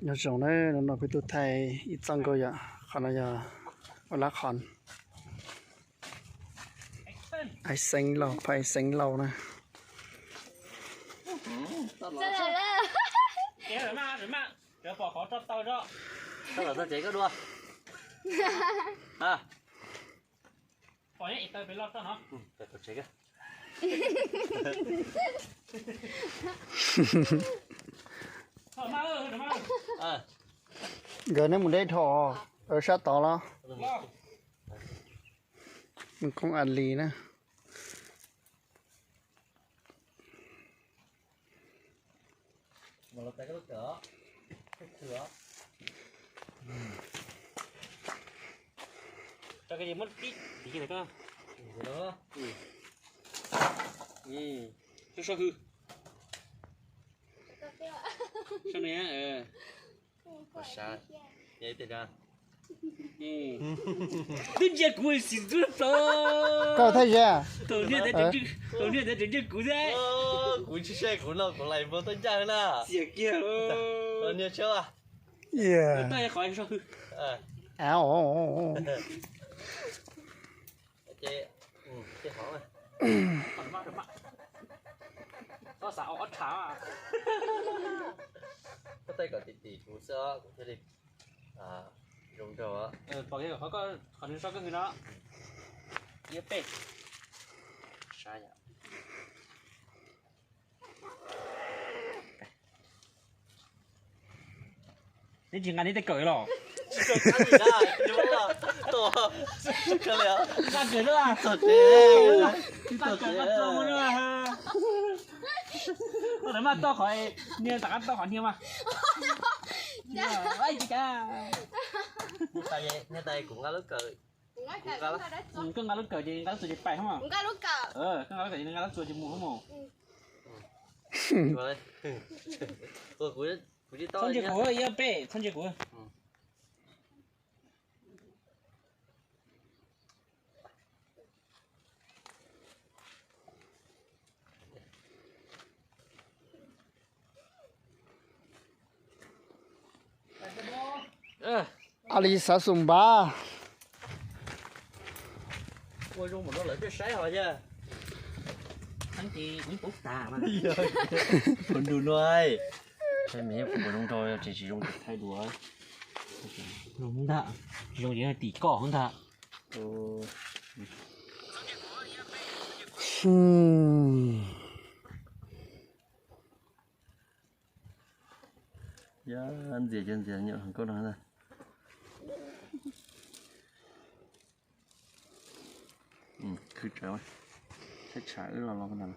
Nyob zoo na, hnub no peb tuaj thaij ib txoj nkauj yom, qhov no yog ua lab qhov. Ais xeeb lauj, phaj ais xeeb lauj na. Nkawd nej mus deb dhau sab tod los? Mus koob a li na. Twb ntsia kuv xim ntxub plaws. Koj thaij ze. Tus niag ntawd tseem ntsia kuv thiab. Kuv tsis saib kuv no kuv lais npau tuaj ncaj na. Xiam kiag. Niag tshab. Toj qhov so hwj. Toj xav ob ob tshav. Koj thaij kom tim tim kuv xwb os, kuv thiaj li zoo nraug. Pom qhov nws so koj hwj no. Ib peb. Saib yom. Neb tsis nqa neb tej kawm los? Nqa kawm na. Nqa kawm nqa txog mus na. Koj tawm mas toj qhov niag, tom qab toj qhov niag mas. Niag tais kuv nqa lub kawm. Koj nqa lub kawm ces nqa lub txuas ces pais hos. Koj nqa lub kawm ces nqa lub txuas ces mus hos mus. Txhob ntsia kuv, ib peb, txhob ntsia kuv. A li xav xum npab. Ua zoo mus rau lawv thiaj saib hos yog. Tus nus no, saib me nyuam kuv zoo nraug tsis tsis zoo thaij dua. Zoo ntag, tsis zoo ces tim koj ntag. Yog ntxias cov ntxias nyuam hluas nkauj no ntag. Khwv tsawv, tshaib tshav wb los los ko ntag.